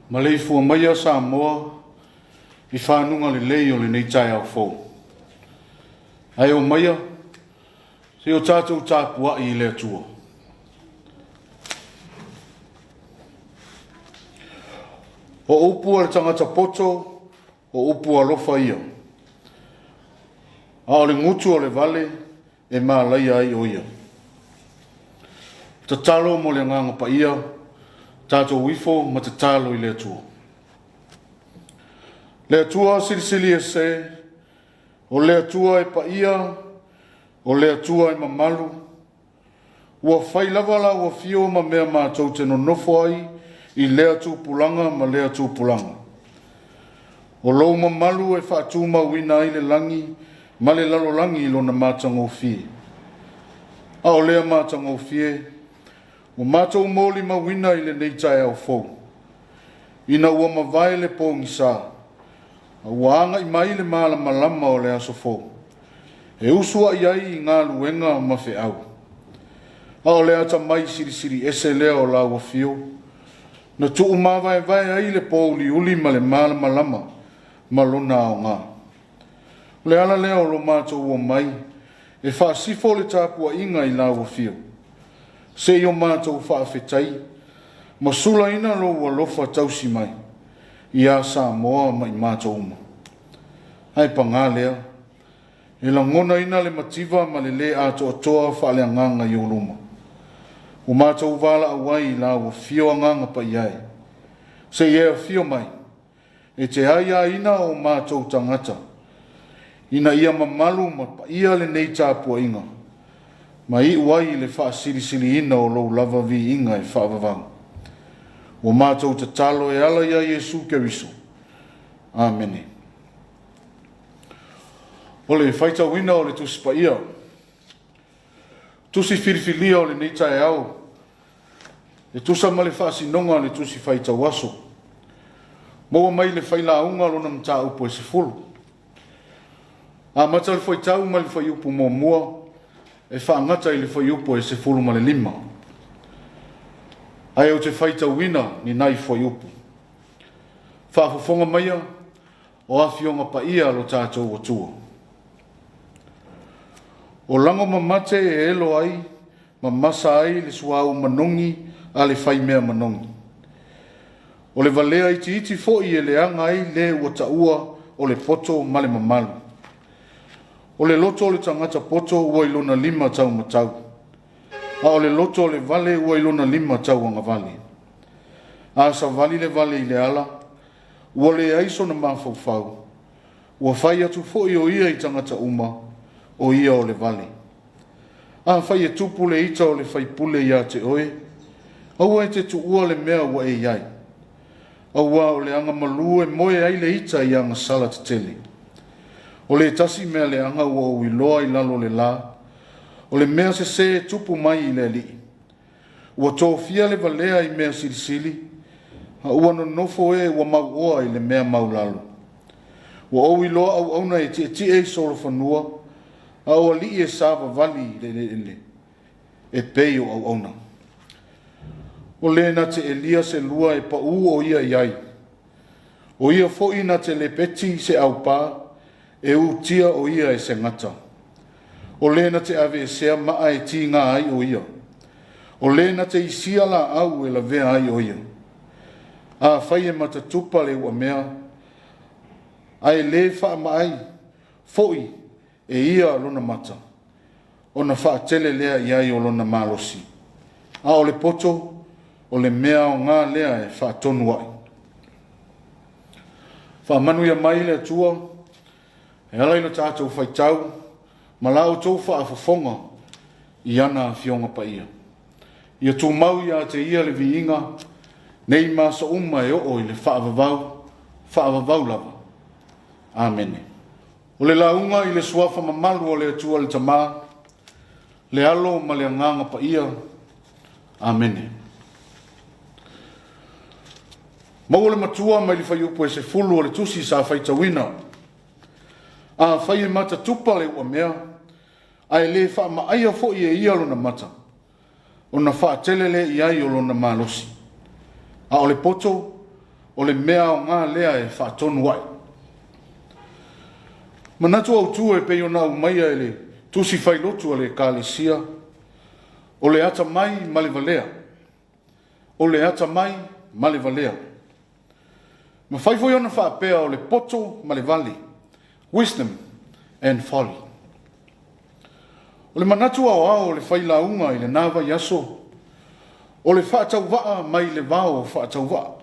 Maleifua maia Samoa i fanuga lelei o lenei taeao fou. Ae o maia, se i o tatou tapuai i le Atua. O upu a le tagata poto, o upu alofa ia. A o le gutu o le vale e malaia ai o ia. Tatalo mo le agaga paia, tatou ifo ma tatalo i le Atua. Le Atua silisili ese, o le Atua e paia, o le Atua e mamalu, ua fai lava lau afio ma mea matou te nonofo ai i lea tupulaga ma lea tupulaga. O lou mamalu e faatumauina ai le lagi ma le lalolagi i lona matagofie. A o lea matagofie, ua matou molimauina i lenei taeao fou, ina ua mavae le pogisa, a ua agai mai le malamalama o le aso fou, e usu ai ai i galuega ma feau. A o le atamai silisili ese lea o lau afio, na tuumavaevae ai le pouliuli ma le malamalama ma lona aoga. O le ala lea o lo matou omai, e faasifo le tapuaiga i lau afio, se i o matou faafetai ma sulaina lou alofa tausi mai ia Samoa ma i matou uma. Ae paga lea, e lagonaina le mativa ma le lē atoatoa faaleagaga i ou luma. Ua matou valaau ai i lau afio agaga paia e, se i e afio mai, e te aiaina o matou tagata, ina ia mamalu ma paia lenei tapuaiga, ma iu ai i le faasilisiliina o lou lava viiga e faavavau. Ua matou tatalo e ala ia Iesu Keriso. Amene. O le faitauina o le Tusi Paia, tusi filifilia o lenei taeao, e tusa ma le faasinoga o le tusi faitauaso. Maua mai le failauga lona mataupu e 10. Amata le faitau mai le fuaiupu 1 e faagata i le fuaiupu e 15. Ae ou te faitauina ni nai fuaiupu. Faafofoga maia o afioga paia a lo tatou Atua. O lago mamate e elo ai ma masa ai le suauu manogi a le faimea manogi. O le valea itiiti foi e leaga ai le ua taua o le poto ma le mamalu. O le loto o le tagata poto ua i lona lima taumatau, a o le loto o le vale ua i lona lima tauagavale. A savali le vale i le ala, ua leai sona mafaufau, ua fai atu foi o ia i tagata uma, o ia o le vale. Afai e tupu le ita o le faipule ia te oe, aua e te tuua le mea ua e i ai, aua o le agamalu e moe ai le ita i agasala tetele. O le tasi mea leaga ua ou iloa i lalo o le la, o le mea sesē e tupu mai i le alii. Ua tofia le valea i mea silisili, a ua nonofo e ua mauoa i le mea maulalo. Ua ou iloa auauna e tietie i solofanua, a o alii e savavali i le eleele e pei o auauna. O le na te elia se lua e pau o ia i ai, o ia foi na te lepeti se aupā, e utia o ia e se gata. O le na te aveesea maa e tiga ai o ia, o le na te isia laau e lavea ai o ia. Afai e matatupa le uamea, ae le faamaai foi e ia lona mata, ona faatele lea i ai o lona malosi. A o le poto, o le mea aoga lea e faatonu ai. Faamanuia mai le Atua e ala i lo tatou faitau ma la outou faafofoga i ana afioga paia. Ia tumau ia te ia le viiga nei ma aso uma e oo i le faavavau, faavavau lava. Amene. O le lauga i le suafa mamalu o le Atua le Tama, le Alo ma le Agaga Paia. Amene. Maua le matua mai le fuaiupu e 10 o le tusi sa faitauina. Afai e matatupa le uamea, ae le faamaaia foi e ia lona mata, ona faatele lea i ai o lona malosi. A o le poto, O le mea aoga lea e faatonu ae. Manatu autu e pei ona aumaia e le Tusi Failotu a le Ekalesia, o le atamai ma le valea. O le atamai ma le valea. Mafai foi ona faapea o le poto ma le vale, wisdom and folly. O le manatu aoao o le failauga i lena vaiaso, o le faatauvaa mai le vao faatauvaa.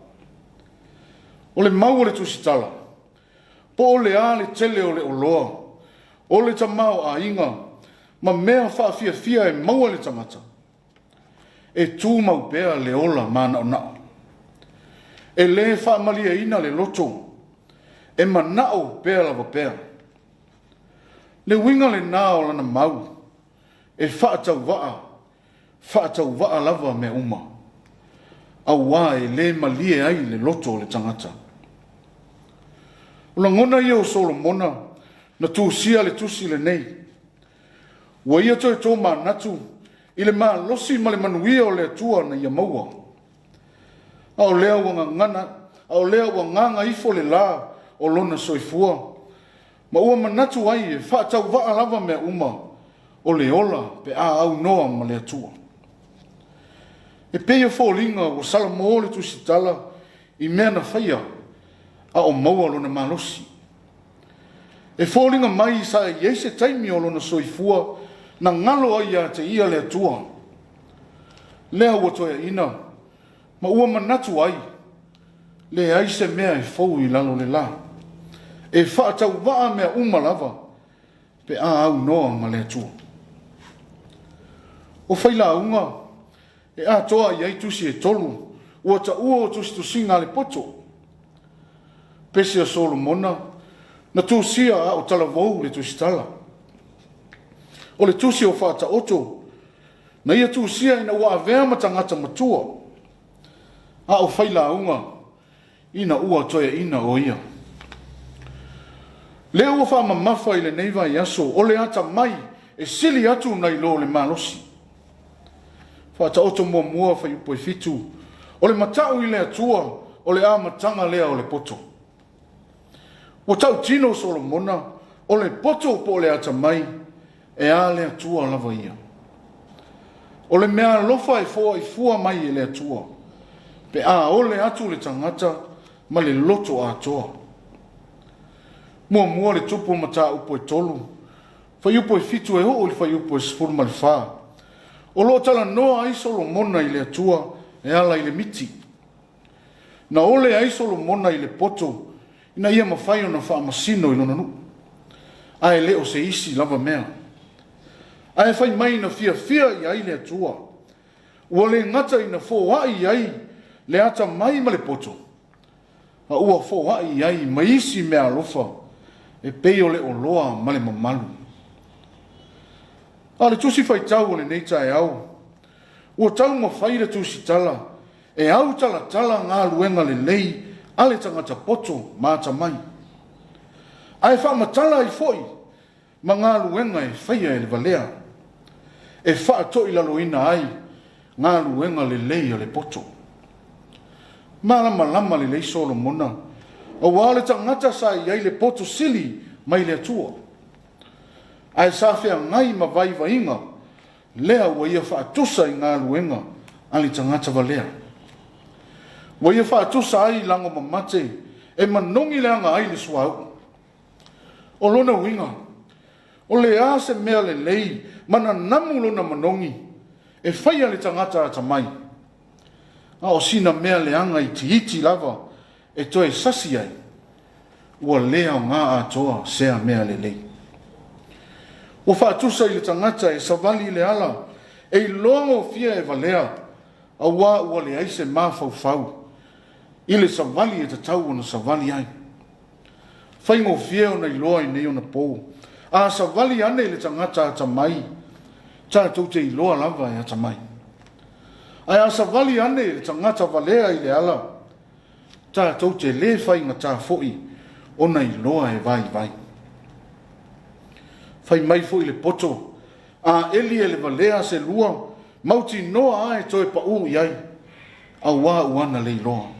O le mau o le tusitala, po o le a le tele o le oloa, o le tamaoaiga ma mea faafiafia e maua e le tagata, e tumau pea le ola manaonao. E lē faamalieina le loto, e manao pea lava pea. Le uiga lena o lana mau, e faatauvaa, faatauvaa lava mea uma, auā e lē malie ai le loto o le tagata. O lagona ia o Solomona na tusia le tusi lenei. Ua ia toe tomanatu i le malosi ma le manuia o le Atua na ia maua. A o lea ua gagana, a o lea ua gagaifo le lā o lona soifua, ma ua manatu ai e faatauvaa lava mea uma o le ola pe a aunoa ma le Atua. E pei e foliga ua salamo le tusitala i mea na faia a o maua lona malosi. E foliga mai sa i ai se taimi o lona soifua na galo ai ia te ia le Atua. Lea ua toeaina ma ua manatu ai, leai se mea e fou i lalo o le la. E faatauvaa mea uma lava pe a aunoa ma le Atua. O failauga e atoa i ai tusi e tolu ua taua o tusitusiga a le poto. Pese a Solomona na tusia a o talavou le tusitala. O le tusi o Faataoto na ia tusia ina ua avea ma tagata matua, a o failauga ina ua toeaina o ia. Lea ua faamamafa i lenei vaiaso, o le atamai e sili atu nai lo le malosi. Faataoto muamua fuaiupu e 7, o le matau i le Atua o le amataga lea o le poto. Ua tautino Solomona, o le poto po o le atamai, e a le Atua lava ia. O le mea alofa e foaifua mai e le Atua, pe a ole atu le tagata ma le loto atoa. Muamua le tupu mataupu e 3, fuaiupu e 7 e oo i le fuaiupu e 14. O lo o talanoa ai Solomona i le Atua e ala i le miti. Na ole ai Solomona i le poto ina ia mafai ona faamasino i lona nuu, ae le o se isi lava mea. Ae fai mai na fiafia i ai le Atua, ua le gata ina foai i ai le atamai ma le poto, a ua foai i ai ma isi mea alofa e pei o le oloa ma le mamalu. A o le tusi faitau o lenei taeao, ua taumafai le tusitala e autalatala galuega lelei a le tagata poto ma atamai, ae faamatala ai foi ma galuega e faia e le valea, e faatoilaloina ai galuega lelei a le poto. Malamalama lelei Solomona, auā o le tagata sa i ai le poto sili mai le Atua, ae sa feagai ma vaivaiga lea ua ia faatusa i galuega a le tagata valea. Ua ia faatusa ai i lago mamate e manogi leaga ai le suauu. O lona uiga, o le a se mea lelei ma nanamu lona manogi e faia le tagata atamai, a o sina mea leaga itiiti lava e toe sasi ai, ua le aoga atoa sea mea lelei. Ua faatusa i le tagata e savali i le ala, e iloa gofie e valea, auā ua leai se mafaufau i le savali e tatau ona savali ai. Faigofie ona iloa i nei ona pou. A savali ane i le tagata atamai, tatou te iloa lava e atamai. Ae a savali ane i le tagata valea i le ala, tatou te lē faigata foi ona iloa e vaivai. Fai mai foi le poto, a eli e le valea se lua, mautinoa lava e toe paū i ai, auā ua na leiloa.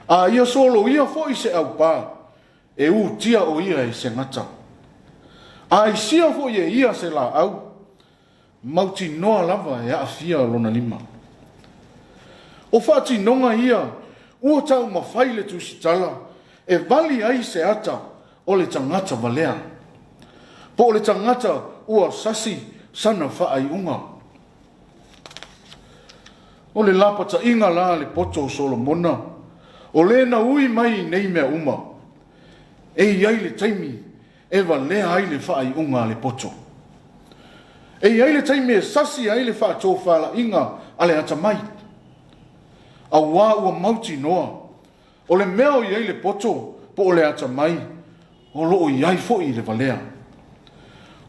A ia soloia foi se aupā, e utia o ia e se gata. A aisia foi e ia se laau, mautinoa lava e aafia lona lima. O faatinoga ia ua taumafai le Tusitala e vali ai se ata o le tagata valea, po o le tagata ua sasi sana faaiuga. O le lapataiga la a le poto o Solomona, o le na ui mai i nei mea uma, e i ai le taimi e valea ai le faaiuga a le poto. E i ai le taimi e sasi ai le faatofalaiga a le atamai, auā ua mautinoa, o le mea o i ai le poto po o le atamai, o lo o i ai foi le valea.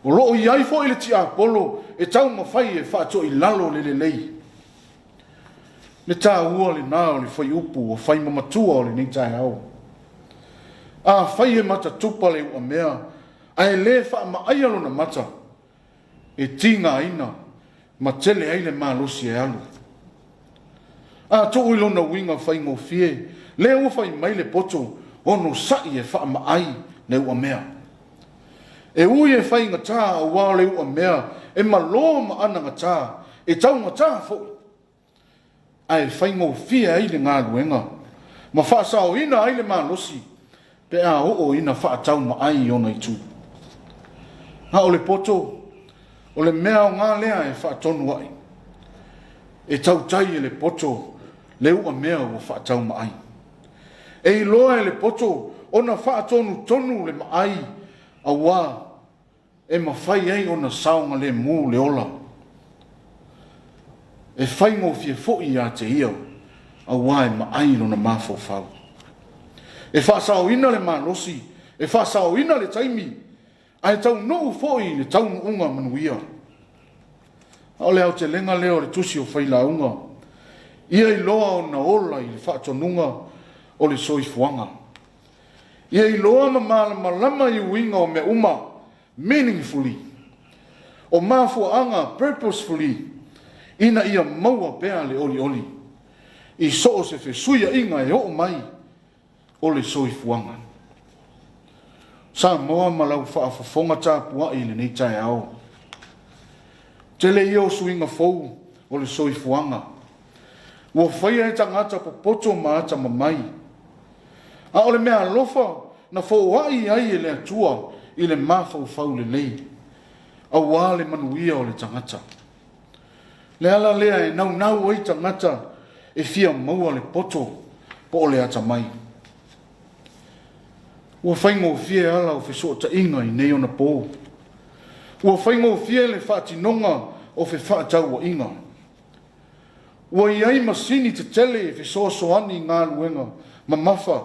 O lo o i ai foi le tiapolo e taumafai e faatoilalo le lelei. Le taua lena o le fuaiupu ua fai ma matua o lenei taeao. Afai e matatupa le uamea ae le faamaaia lona mata, e tigaina ma tele ai le malosi e alu. A tuu i lona uiga faigofie, lea ua fai mai le poto onosai e faamaai le uamea. E ui e faigata aua o le uamea e malo ma anagata, e taugata foi, ae faigofie ai le galuega ma faasaoina ai le malosi pe a oo ina faataumaai i ona itu. A o le poto, o le mea aoga lea e faatonu ai. E tautai e le poto le uamea ua faataumaai. E iloa e le poto ona faatonutonu le maai auā e mafai ai ona saogalemu le ola. E faigofie foi ia te ia auā e maai lona mafaufau. E faasaoina le malosi, e faasaoina le taimi, ae taunuu foi i le taunuuga manuia. A o le aotelega lea o le tusi o Failauga, ia iloa ona ola i le faatonuga o le soifuaga. Ia iloa ma malamalama i uiga o mea uma, meaningfully, o mafuaaga, purposefully, ina ia maua pea le olioli i so o se fesuiaiga e oo mai o le soifuaga. Samoa ma lau faafofoga tapuai i lenei taeao. Tele ia o suiga fou o le soifuaga ua faia e tagata popoto ma atamamai, a o le meaalofa na foai ai e le Atua i le mafaufau lelei, auā le manuia o le tagata. Le ala lea e naunau ai tagata e fia maua le poto po o le atamai. Ua faigofie ala o fesootaiga i nei ona po. Ua faigofie le faatinoga o fefaatauaiga. Ua i ai masini tetele e fesoasoani i galuega mamafa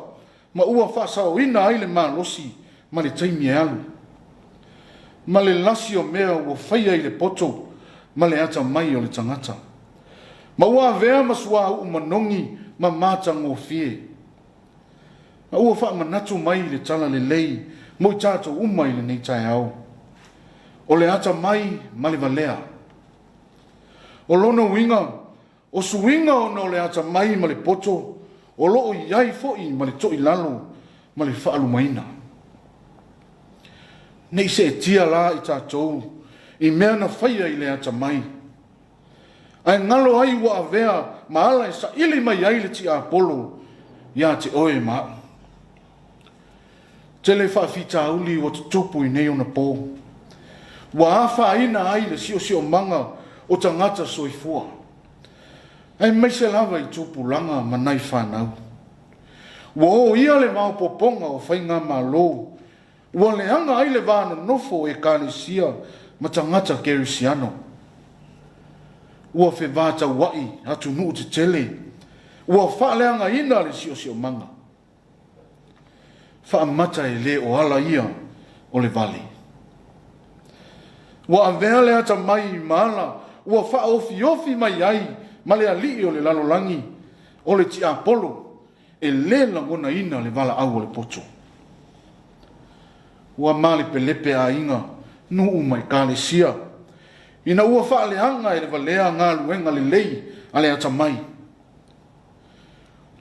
ma ua faasaoina ai le malosi ma le taimi e alu, ma le lasi o mea ua faia i le poto ma le atamai o le tagata, ma ua avea ma suauu manogi ma matagofie, ma ua faamanatu mai le talalelei mo i tatou uma i lenei taeao, o le atamai ma le valea. O lona uiga, o suiga ona o le atamai ma le poto o lo o i ai foi ma le toilalo ma le faalumaina. Ne i seetia la i tatou i mea na faia i le atamai, ae galo ai ua avea ma ala e saili mai ai le tiapolo ia te oe ma a'u. Tele faafitauli ua tutupu i nei ona po, ua afaina ai le siosiomaga o tagata soifua, aemaise lava i tupulaga ma nai fanau. Ua oia le maopoopoga o faigamalo, ua leaga ai le va nonofo o ekalesia ma tagata kerisiano. Ua fevataua'i atunuu tetele, ua faaleagaina le siosiomaga. Faamata e le o ala ia o le vale. Ua avea le atamai ma ala ua faaofiofi mai ai ma le alii o le lalolagi, o le tiapolo, e le lagonaina le valaau o le poto. Ua malepelepe aiga, nuu ma ekalesia, ina ua faaleaga e le valea galuega lelei a le atamai.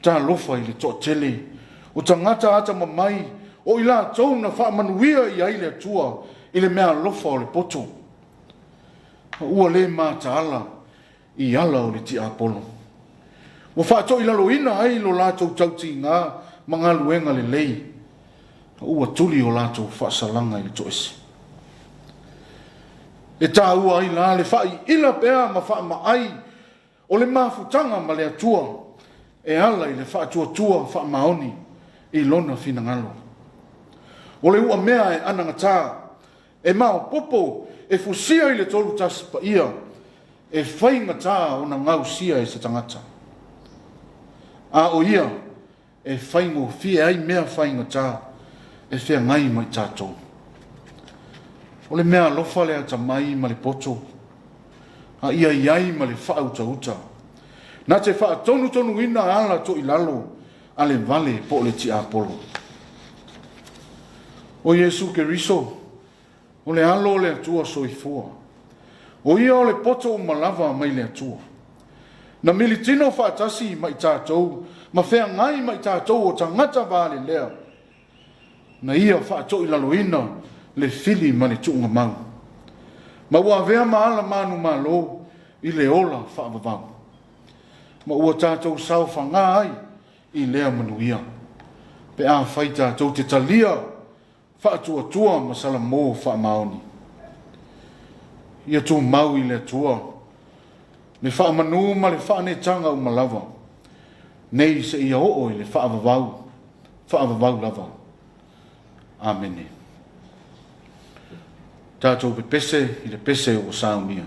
Talofa i le toatele o tagata atamamai o i latou na faamanuia i ai le Atua i le meaalofa o le poto, ma ua le mataala i ala o le tiapolo. Ua faatoilaloina ai lo latou tautiga ma galuega lelei, ma ua tuli o latou faasalaga i le toese. E taua ai la le faaiila pea ma faamaai o le mafutaga ma le Atua e ala i le faatuatua faamaoni i Lona finagalo. O le uamea e anagata, e maopoopo, e fusia i le Tolutasi Paia, e faigata ona gausia e se tagata. A o ia e faigofie ai mea faigata e feagai ma i tatou. O le meaalofa le atamai ma le poto, a ia i ai ma le faautauta, na te faatonutonuina ala toilalo a le vale po o le tiapolo. O Iesu Keriso, o le Alo o le Atua soifua, o Ia o le poto uma lava mai le Atua. Na militino faatasi ma i tatou, ma feagai ma i tatou o tagata valelea, na Ia faatoilaloina le fili ma le tuugamau, ma ua avea ma ala manumalo i le ola faavavau, ma ua tatou saofaga ai i lea manuia, pe afai tatou te talia faatuatua ma salamo faamaoni. Ia tumau i le Atua le faamanu ma le faaneetaga uma lava, nei seia oo i le faavavau, faavavau lava. Amene. Tatou pepese i le pese ua saunia.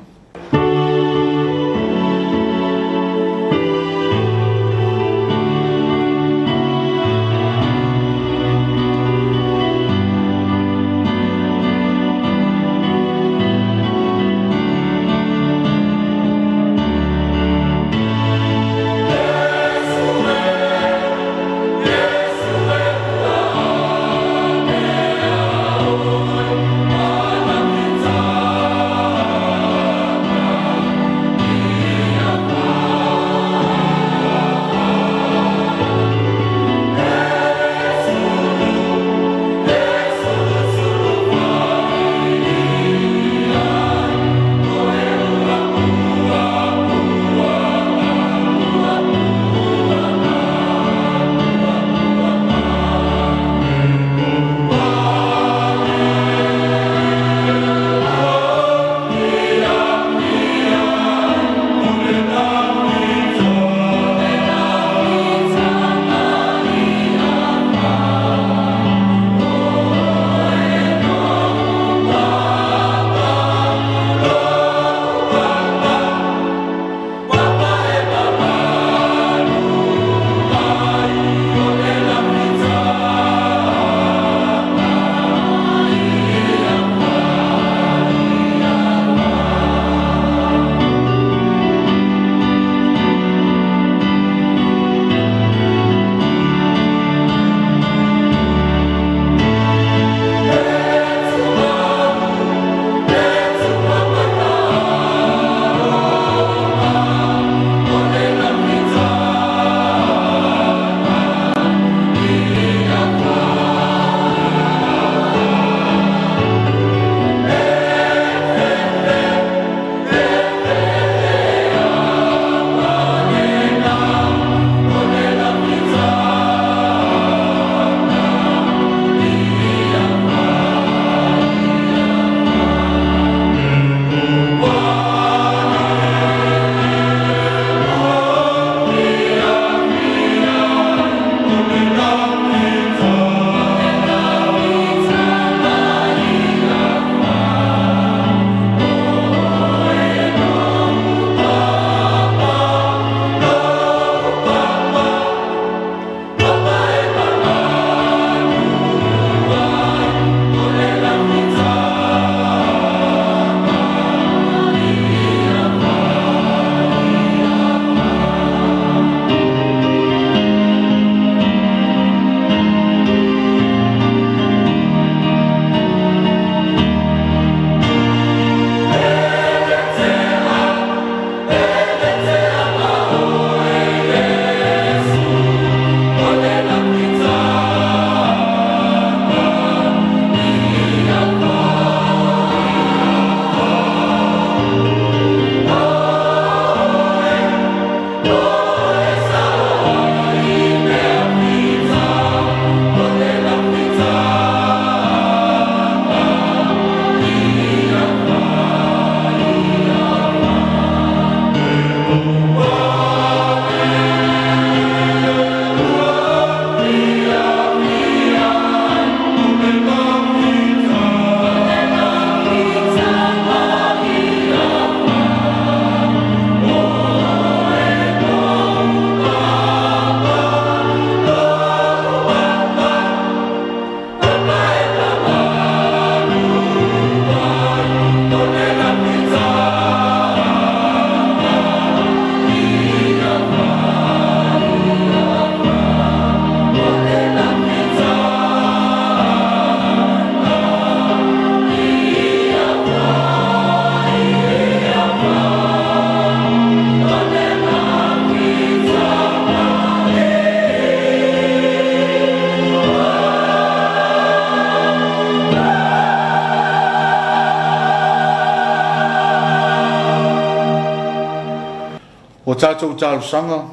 O tatou talosaga,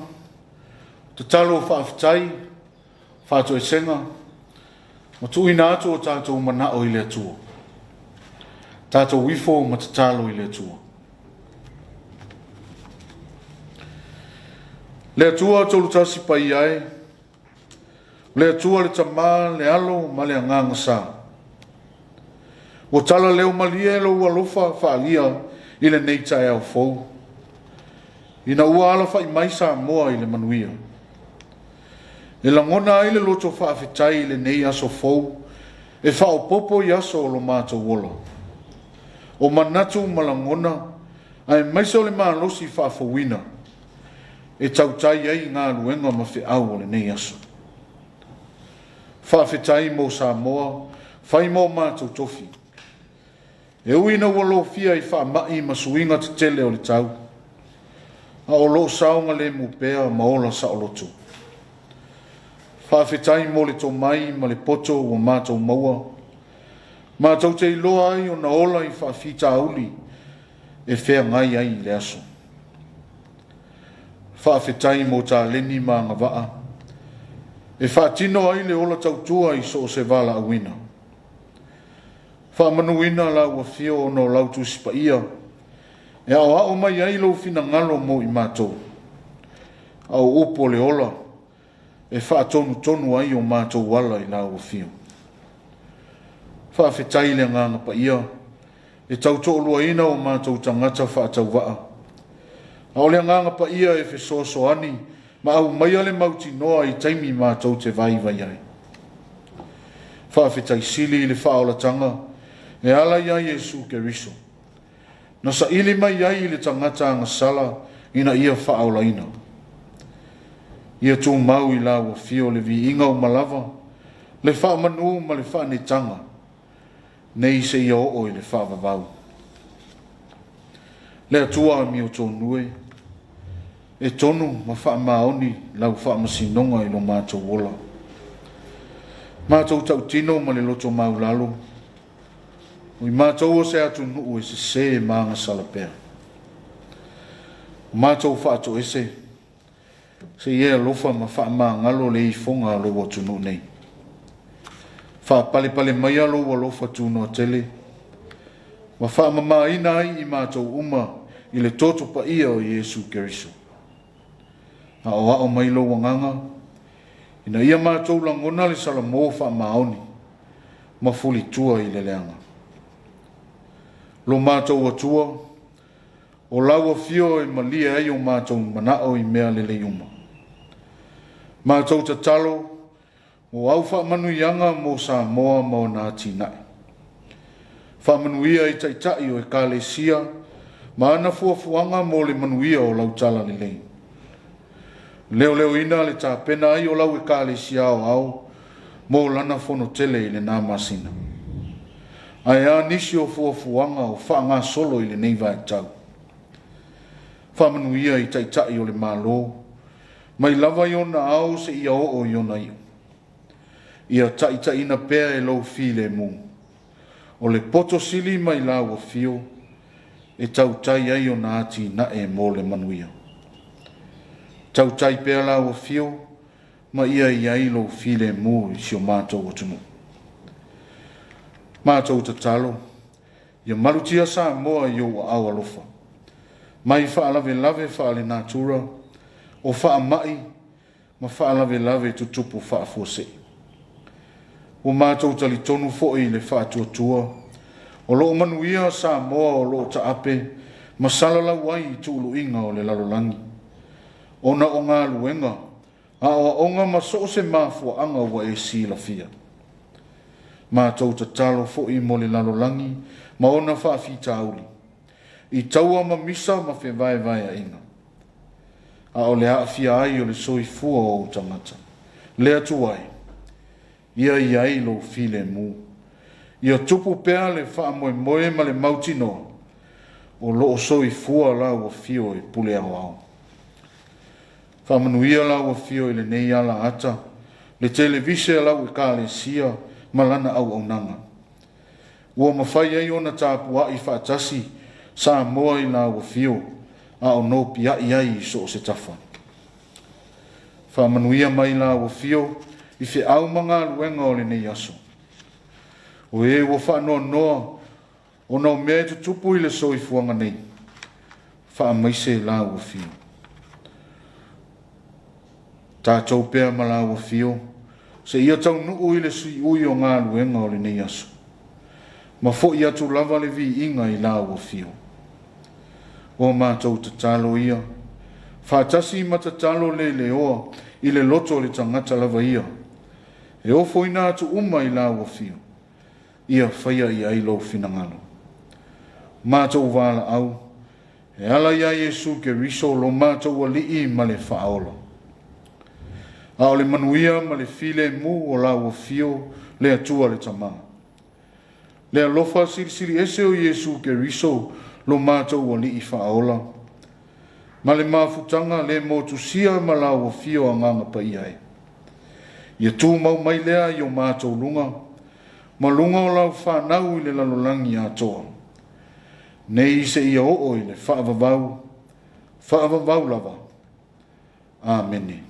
tatalo o faafetai, faatoesega, ma tuuina atu o tatou manao i le Atua. Tatou ifo ma tatalo i le Atua. Le Atua tolutasi paia e, le Atua le Tama, le Alo ma le Agaga Sa. Ua tala leo malie lou alofa faalia i lenei taeao fou, ina ua alafai mai Samoa i le manuia. E lagona ai le loto faafetai i lenei aso fou, e faaopoopo i aso o lo matou ola. O manatu ma lagona, aemaise o le malosi faafouina, e tautai ai i galuega ma feau o lenei aso. Faafetai mo Samoa, fai mo matou tofi. E ui ina ua lofia i faamai ma suiga tetele o le tau, a o lo o saogalemu pea ma ola saoloto. Faafetai mo le tomai ma le poto ua matou maua, matou te iloa ai ona ola i faafitauli e feagai ai i le aso. Faafetai mo taleni ma agavaa e faatino ai le ola tautua i so o se valaauina. Faamanuina lau afio ona o lau Tusi Paia e aoao mai ai lou finagalo mo i matou, a o upu o le ola e faatonutonu ai o matou ala i lau afio. Faafetai i le Agaga Paia e tautoaluaina o matou tagata faatauvaa, a o le Agaga Paia e fesoasoani ma aumaia le mautinoa i taimi matou te vaivai ai. Faafetai sili i le faaolataga e ala iā Iesu Keriso, na saili mai ai i le tagata agasala ina ia faaolaina. Ia tumau i lau afio le viiga uma lava, le faamanu ma le faanetaga, nei seia oo i le faavavau. Le Atua amiotonu e, e tonu ma faamaoni lau faamasinoga i lo matou ola. Matou tautino ma le loto maulalo, o i matou o se atunuu e sese ma agasala pea. O matou faatoese, se i e alofa ma faamagalo le ifoga a lou atunuu nei. Faapalepale maia lou alofa tunoa tele, ma faamamaina ai i matou uma i le toto paia o Iesu Keriso. Aoao mai lou agaga, ina ia matou lagona le salamo faamaoni ma fulitua i le leaga. Lo matou Atua, o lau afio e malie ai o matou manao i mea lelei uma. Matou tatalo mo au faamanuiaga mo Samoa ma ona atinae. Faamanuia i taitai o Ekalesia ma ana fuafuaga mo le manuia o lau talalelei. Leoleoina le tapena ai o lau Ekalesia aoao mo lana fono tele i lena masina. Ae a nisi o fuafuaga o faagasolo i lenei vaitau. Faamanuia i taitai o le Malo, mai lava i ona ao seia oo i ona iu. Ia taitaiina pea e lou filemu, o le poto sili mai lau afio e tautai ai ona atinae mo le manuia. Tautai pea lau afio ma ia i ai lou filemu i si o matou atunuu. Matou tatalo, ia malutia Samoa i ou aao alofa, mai faalavelave faalenatura, o faamai ma faalavelave tutupu faafuasei. Ua matou talitonu foi i le faatuatua, o lo o manuia Samoa o lo o taape ma salalau ai i tuuluiga o le lalolagi, ona o galuega, aoaoga ma so o se mafuaaga ua e silafia. Matou tatalo foi mo le lalolagi ma ona faafitauli, i taua ma misa ma fevaevaeaiga, a o le aafia ai o le soifua o ou tagata. Le Atua e, ia i ai lou filemu, ia tupu pea le faamoemoe ma le mautinoa, o lo o soifua lau afio e pule aoao. Faamanuia lau afio i lenei alaata, le televise a lau Ekalesia ma lana auaunaga, ua mafai ai ona tapuai faatasi Samoa i lau afio. a o nopiai ai i so o se tafa. Faamanuia mai lau afio i feau ma galuega o lenei aso. O e ua faanoanoa ona o mea e tutupu i le soifuaga nei, faamaise lau afio. Tatou pea ma lau afio, seia taunuu i le siui o galuega o lenei aso, ma foi atu lava le viiga i lau afio. O matou tatalo ia, faatasi ma tatalo leleoa i le loto o le tagata lava ia, e ofoina atu uma i lau afio, ia faia i ai lou finagalo. Matou valaau, e ala ia Iesu Keriso lo matou Alii ma le Faaola. A o le manuia ma le filemu o lau afio le Atua le Tama. Le alofa silisili ese o Iesu Keriso lo matou Alii Faaola, ma le mafutaga le motusia ma lau afio Agaga Paia e. Ia tumau mai lea i o matou luga, ma luga o lau fanau i le lalolagi atoa, nei seia oo i le faavavau, faavavau lava. Amene.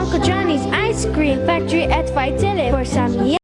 Uncle Johnny's ice cream factory at Faitele for some.